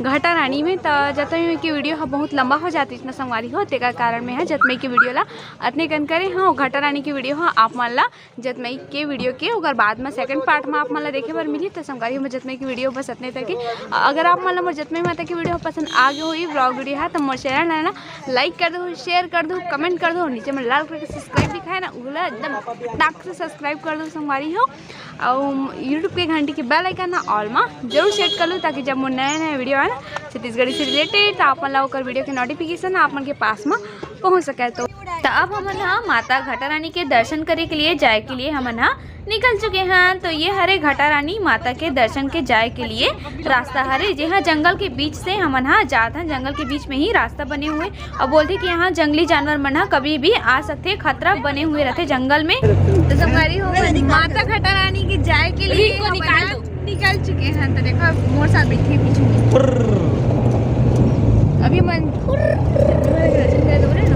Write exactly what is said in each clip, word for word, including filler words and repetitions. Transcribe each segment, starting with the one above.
घटा रानी में त जतमई के वीडियो ह बहुत लंबा हो जातिस ना संगवारी हो, तेकर कारण में ह जतमई के वीडियो ला अतने कन करे हंव। घटा रानी के वीडियो ह आप मन ला जतमई के वीडियो के ओकर बाद में सेकंड पार्ट में आप मन ला देखे बर मिलही। त संगवारी हो, जतमई के वीडियो बस अतने तक हे। अगर आप मन ला मोर जतमई माता के वीडियो पसंद आ गे होही, व्लॉग वीडियो ह, त मोर चैनल ला ना लाइक कर दो, शेयर कर दो, कमेंट कर दो, नीचे में लाल कलर के सब्सक्राइब लिखा है ना, ओला एकदम टक से सब्सक्राइब कर दो संगवारी हो। अउ YouTube के घंटी के बेल आइकन ना ऑल मा जरूर सेट कर लो, ताकि जब मोर नया नया वीडियो आए ना छत्तीसगढ़ी से रिलेटेड, त आप मन ला ओकर वीडियो के नोटिफिकेशन आप मन के पास मा पहुंच सके। तो त अब हमन ह माता घटा रानी के दर्शन करे के लिए, जाए के लिए हमन ह निकल चुके हन। तो ये हरे घटा रानी माता के दर्शन के जाए के लिए रास्ता हरे, जेहा जंगल के बीच से हमन ह जात हन। जंगल के बीच में ही रास्ता बने हुए, अउ बोलथे कि यहाँ जंगली जानवर मन ह कभी भी आ सकथे, खतरा बने हुए रहथे जंगल में। तो संगवारी हो, माता घटा रानी के जाए के लिए हमन ह निकल चुके हन। तो देखो, मोर साथ बैठे पीछू में। अभी मन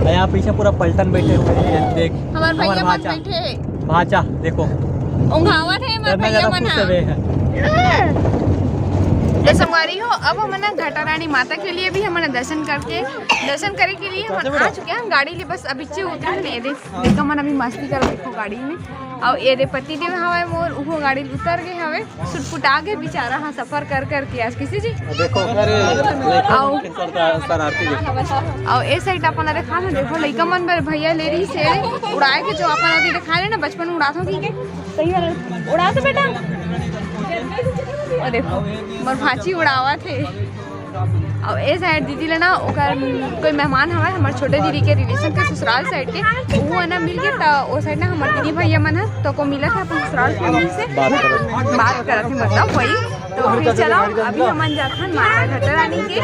अरे, यहाँ पीछे पूरा पलटन बैठे हुए हैं, देख। हमार भैया मन भांचा। बैठे हैं। भांचा, देखो। ओंघावत है हमार भैया मन ह। तो संगवारी हो, अब हमन घटा रानी माता के लिए भी हमन दर्शन करके, दर्शन करे के लिए हमन आ चुके हैं। गाड़ी ले बस अभी चे उतरे हैं, ये देख, देखो मन अभी मस्ती कर, देखो गाड़ी में। अउ ये दे पति देव हवय मोर, उहो गाड़ी ले उतर गए हवय। सुटपुटा के बेचारा ह सफर कर कर के आज किसी जी। देखो, अरे, देखो, आओ। सरदार, शरारती देखो। अउ ए साइड अपन ला देखा ना, देखो लइका मन बर भैया ले रही से उड़ाए के, जो अपन अभी देखा ले ना, बचपन में उड़ात हो कि के? सही वाला उड़ा तो बेटा। अउ देखो, मोर भांची उड़ावत हे। अउ ए साइड दीदी ला ना, ओकर कोई मेहमान हवय, हमर छोटे दीदी के रिलेशन के ससुराल साइड के, वो ना मिल के, त ओ साइड ना हमर दीदी भैया मन ह तो को मिलत हे अपन ससुराल फैमिली से बात करत। बात करत हे, मतलब वही। तो फिर चलो, अभी हमन जाथन माता घटा रानी के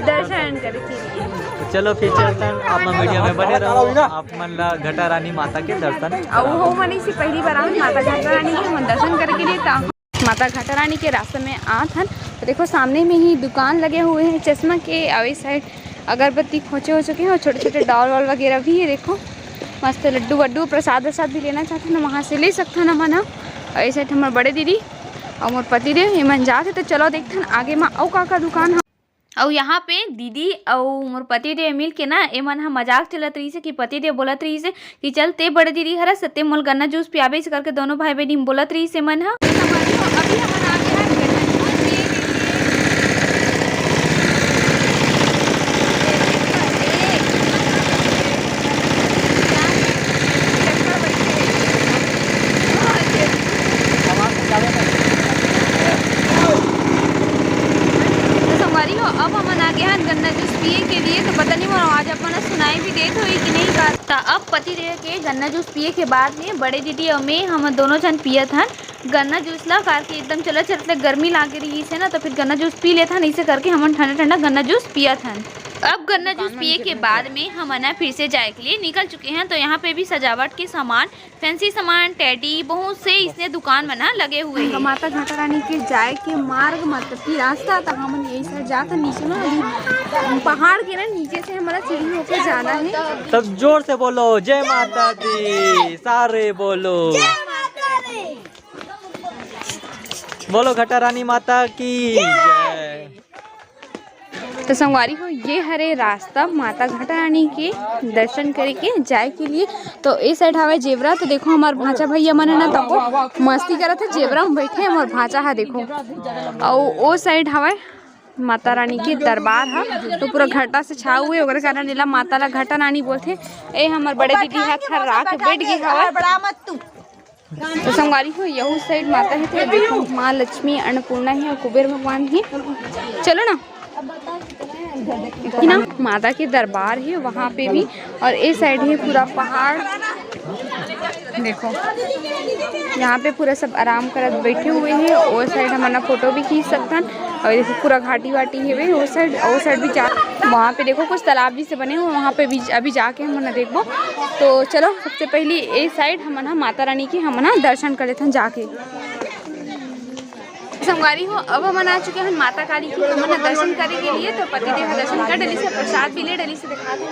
दर्शन करे के लिए। तो चलो फिर चलथन, आप मन वीडियो में बने रहो, आप मन ला घटा रानी माता के दर्शन अउ कराओ। वो मन इसे पहली बार आवन माता घटा रानी के हमन दर्शन करे के लिए, त माता घटा रानी के रास्ता में आत हन। तो देखो, सामने में ही दुकान लगे हुए हैं चश्मा के, अउ इस साइड अगरबत्ती खोचे हो चुके हैं, अउ छोटे छोटे डॉल वॉल वगैरह भी है। देखो, मस्त लड्डू वड्डू, प्रसाद वरसाद भी लेना चाहते हैं ना, वहाँ से ले सकते हैं ना मन ह। अउ इस साइड हमारे बड़े दीदी अउ मोर पति देव, ये मन जात हे। तो चलो देखते हैं आगे में अउ का का दुकान है। अउ यहाँ पे दीदी अउ मोर पति देव मिल के ना, ए मन ह मजाक चलत रहिस हे कि पति देव बोलत रहिस हे कि चल ते बड़े दीदी हरस, ते मोल गन्ना जूस पियाबे, इसे करके दोनों भाई बहनी बोलत रहिस हे मन ह। अभी हमन आ गए हैं गन्ना जूस पिए के लिए। तो संगवारी हो, अब हमन आ गए हैं गन्ना जूस पिए के लिए। तो पता नहीं मोर आवाज आप मन सुनाई भी देत होई कि नहीं का। त अब पति देव के गन्ना जूस पिए के बाद में बड़े दीदी अउ मैं, हम दोनों झन पियत हन गन्ना जूस ला, काबर कि एकदम चलत चलत ले गर्मी लागे रहिस हे ना, तो फिर गन्ना जूस पी लेथन, इसे करके हमन ठंडा ठंडा गन्ना जूस पियत हन। अब गन्ना जूस पिए के बाद में हमन ह फिर से जाए के लिए निकल चुके हैं। तो यहाँ पे भी सजावट के सामान, फैंसी सामान, टेडी, बहुत से इसने दुकान मन ह लगे हुए हैं। माता घटा रानी के जाए के मार्ग, मतलब कि रास्ता, तो हमन यही साइड जात हन नीचे में। अभी पहाड़ के ना नीचे से हमारा सीढ़ी होके जाना है। सब जोर से बोलो, जय माता दी, सारे बोलो। बोलो घटा रानी माता की जय। तो संगवारी हो, ये हरे रास्ता माता घटा रानी के दर्शन करे के जाए के लिए। तो ए साइड हवे जेवरा, तो देखो हमार भांचा भैया मन है ना, तको मस्ती करत है, जेवरा में बैठे हमार भांचा है, देखो। अउ ओ साइड हवे माता रानी के दरबार ह, तो पूरा घटा से छाए हुए, ओकरे कारण एला माता ला घटा रानी बोलथे। ए हमर बड़े दीदी ह थर्रा के बैठ गे हवय। तो संगवारी हो, यहू साइड माता है, तो देखो माँ लक्ष्मी, अन्नपूर्णा है और कुबेर भगवान है। चलो ना, कि ना माता के दरबार है वहाँ पे भी, और ए साइड है पूरा पहाड़। देखो यहाँ पे पूरा सब आराम करत बैठे हुए हैं। ओ साइड हमन फोटो भी खींच सकथन। और देखो पूरा घाटी वाटी है वो साइड, वो साइड भी जा, वहाँ पे देखो कुछ तालाब जैसे बने हुए, वहाँ पे भी अभी जाके हमन देखबो। तो चलो सबसे पहली ए साइड हमन ह माता रानी के हमन ह दर्शन कर लेथन जाके। संगवारी हो, अब हमन आ चुके हैं माता काली के, हमन दर्शन करे के लिए। तो पति देव दर्शन कर डलिस हे, प्रसाद भी ले डलिस हे, दिखा दे।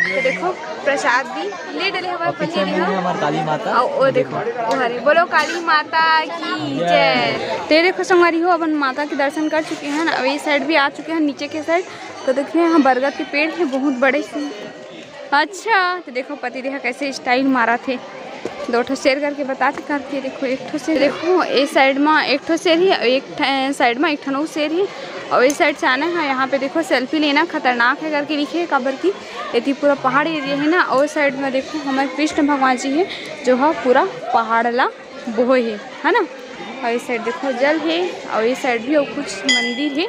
तो देखो, प्रसाद भी ले डले हमारे पति देव। हमारे काली माता। और वो देखो, वो हरे, बोलो काली माता की जय। तो ये देखो संगवारी हो, अपन माता के दर्शन कर चुके हैं। अब ये साइड भी आ चुके हैं, नीचे के साइड। तो देखिए, यहाँ बरगद के पेड़ है बहुत बड़े से। अच्छा, तो देखो पति देव कैसे स्टाइल मारा थे, दो ठो शेर करके बता थे करके। देखो, एक ठो शेर, देखो, ए साइड में एक ठो शेर ही, एक ठ-, साइड में एक ठन अउ शेर ही। और इस साइड से आना है, यहाँ पे देखो, सेल्फी लेना खतरनाक है करके लिखे है, काबर की एती पूरा पहाड़ एरिया है ना। और साइड में देखो, हमारे कृष्ण भगवान जी है, जो है पूरा पहाड़ ला बोहे है, है ना। और इस साइड देखो, जल है, और इस साइड भी और कुछ मंदिर है।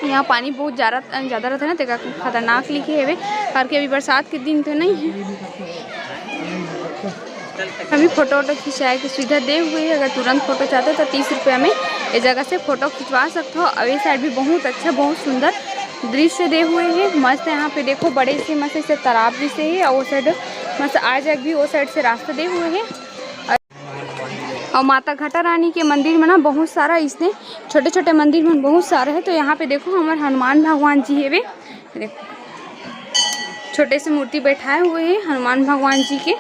यहाँ पानी बहुत ज़्यादा, ज़्यादा रहता है ना, तेकर खतरनाक लिखे हवे, करके अभी बरसात के दिन तो नहीं है। अभी फोटो वोटो खिंचाए के सुविधा दे हुए है, अगर तुरंत फोटो चाहते हो तो तीस रुपया में ये जगह से फोटो खिंचवा सकते हो। और ये साइड भी बहुत अच्छा, बहुत सुंदर दृश्य दे हुए है, मस्त। यहाँ पे देखो, बड़े से मस्त से तालाब जैसे है, और वो साइड मस्त आ जाए भी, वो साइड से रास्ता दे हुए है। और माता घटा रानी के मंदिर में ना बहुत सारा इसने छोटे छोटे मंदिर मन बहुत सारे है। तो यहाँ पे देखो, हमारे हनुमान भगवान जी हेवे, देखो, छोटे से मूर्ति बैठाए हुए है हनुमान भगवान जी के।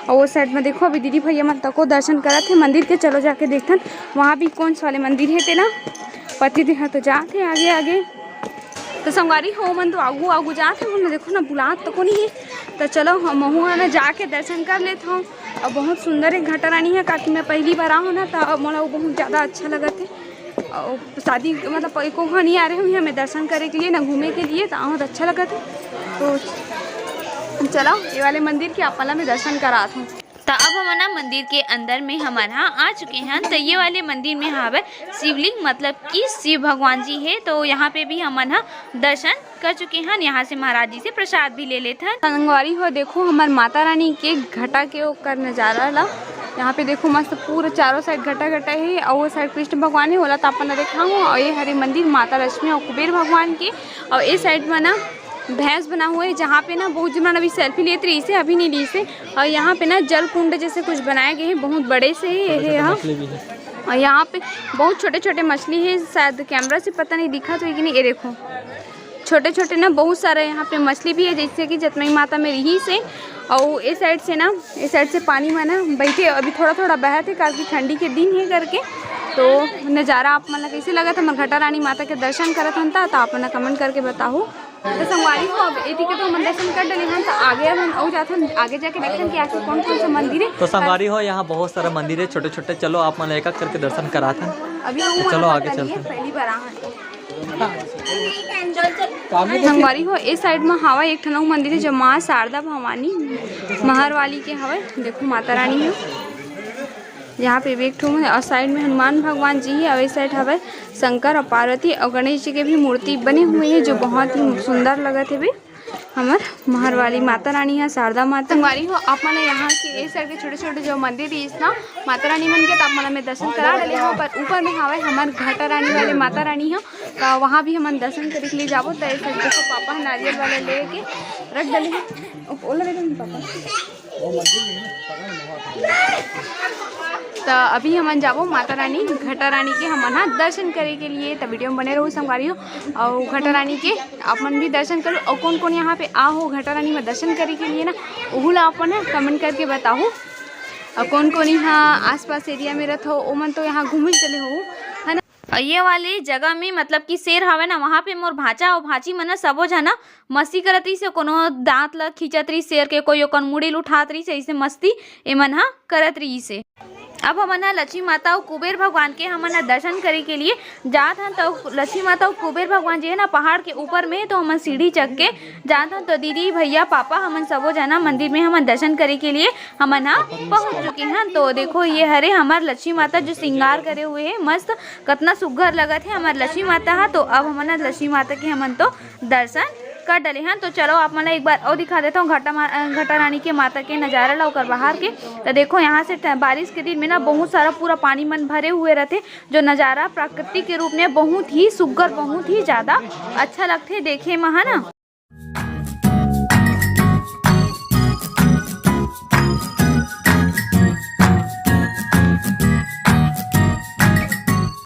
और वो साइड में देखो, अभी दीदी भैया मन तको दर्शन करत है मंदिर के। चलो जाके देखथन वहाँ भी कौन से वाले मंदिर है तेला। पति देव तो जात है आगे आगे। तो संगवारी हो, मन तो आगू आगू जात है, मन देखो ना, बुलात तो कोनी है। तो चलो, हम महू ना जाके दर्शन कर लेत हूँ। और बहुत सुंदर है घटा रानी है, काकि मैं पहली बार आहूँ ना, तो मोला वो बहुत ज़्यादा अच्छा लगत है। और शादी मतलब एको घनी आ रहे हुई हमें दर्शन करे के लिए ना, घूमे के लिए, तो आहूँ तो अच्छा लगत है। तो चलो, ये वाले मंदिर के आप वाला में दर्शन करात हूँ। त अब हमन ह मंदिर के अंदर में हमन ह आ चुके हन। त ये वाले मंदिर में हवय शिवलिंग, मतलब कि शिव भगवान जी हे। तो यहाँ पे भी हमन ह दर्शन कर चुके हन। यहाँ से महाराज जी से प्रसाद भी ले लेथन। संगवारी हो, देखो, हमर माता रानी के घटा के ओकर नजारा ला। यहाँ पे देखो, मस्त पूरा चारों साइड घटा घटा हे, और वो साइड कृष्ण भगवान हे, ओला तो अपन देखाहूँ। और ये हरे मंदिर माता लक्ष्मी और कुबेर भगवान के, और ये साइड में ना भैंस बना हुआ है, जहाँ पे ना बहुत जमन अभी सेल्फी लेत रहिस हे, अभी नहीं लीस हे। और यहाँ पे ना जल कुंड जैसे कुछ बनाए गए हैं, बहुत बड़े से है ये, हाँ। और यहाँ पे बहुत छोटे छोटे मछली है, शायद कैमरा से पता नहीं दिखा तो कि नहीं। ये देखो, छोटे छोटे ना बहुत सारे यहाँ पे मछली भी है, जैसे कि जतमई माता में रहिस हे। और इस साइड से ना, इस साइड से पानी में ना बैठे, अभी थोड़ा थोड़ा बहत है, काकि ठंडी के दिन है करके। तो नज़ारा आप मन ला कैसे लगत हे? हमर घटा रानी माता के दर्शन करत हन ता, तो आप मन कमेंट करके बताहू। तो संगवारी हो, अब एती के तो हमन दर्शन कर डले हन, तो आगे हमन अउ जाथन, आगे जाके देखथन कि आखिर कौन कौन सा मंदिर है। तो संगवारी हो, यहाँ बहुत सारा मंदिर है छोटे छोटे। चलो, आप मन एक एक करके दर्शन कराथन। अभी तो चलो, आगे चलथन। पहली बार आहन। संगवारी हो, इस साइड में हवा एक ठन अउ मंदिर है, जो माँ शारदा भवानी महर वाली के हवे। देखो, माता रानी है। यहाँ पे भी एक ठो है और साइड में हनुमान भगवान जी है और इस साइड हवे शंकर और पार्वती और गणेश जी के भी मूर्ति बने हुए हैं, जो बहुत ही सुंदर लगत हे। हमर महर वाली माता रानी है, शारदा माता। संगवारी हो, आप मन यहाँ के इस साइड के छोटे छोटे जो मंदिर है, इस ना माता रानी मन के, तो आप मन में दर्शन करा डले हो। पर ऊपर में हवे हमर घटा रानी वाले माता रानी है, तो वहाँ भी हमन दर्शन करे के लिए जाबो। तो इस साइड देखो, पापा नारियल वाला लेके रख डले हैं। ओला दे दे पापा। त अभी हमन जाबो माता रानी, घटा रानी के हमन ह दर्शन करे के लिए। त वीडियो में बने रहू संगवारी हो। अउ घटा रानी के आप मन भी दर्शन करो। अउ कौन कौन यहाँ पे आ हो घटा रानी में दर्शन करे के लिए ना, ओहू ला आप मन ह कमेंट करके बताहू। अउ कौन कौन यहाँ आसपास एरिया में रहत हो, ओमन तो यहाँ घूमे चले हो, है ना। अउ ये वाले जगह में मतलब कि शेर हवे ना, वहाँ पे मोर भांचा अउ भांची मन ह सबो झन ह मस्ती करत रहिस हे, कोनो दांत ल खींचत रहिस शेर के, कोई ओकर मुड़ी ल उठात रहिस हे, अइसे मस्ती एमन ह करत रहिस हे। अब हमन ह लक्ष्मी माता अउ कुबेर भगवान के हमन ह दर्शन करे के लिए जात हन। तो लक्ष्मी माता अउ कुबेर भगवान जी है ना पहाड़ के ऊपर में, तो हमन सीढ़ी चढ़ के जात हन। तो दीदी, भैया, पापा, हमन सबो जना मंदिर में हमन दर्शन करे के लिए हमन ह पहुंच चुके हन। तो देखो, ये हरे हमर लक्ष्मी माता जो श्रृंगार करे हुए है, मस्त, कतना सुग्घर लगत है हमर लक्ष्मी माता ह। तो अब हमन ह लक्ष्मी माता के हमन तो दर्शन कर डले हन। तो चलो, आप मन ला एक बार अउ दिखा देता हूँ घटा मा-, अ, घटा रानी के माता के नजारा ला ओकर बाहर के। तो देखो, यहाँ से ठ-, बारिश के दिन में ना बहुत सारा पूरा पानी मन भरे हुए रहते, जो नजारा प्राकृतिक के रूप में बहुत ही सुग्घर, बहुत ही ज्यादा अच्छा लगथे देखे में, है ना।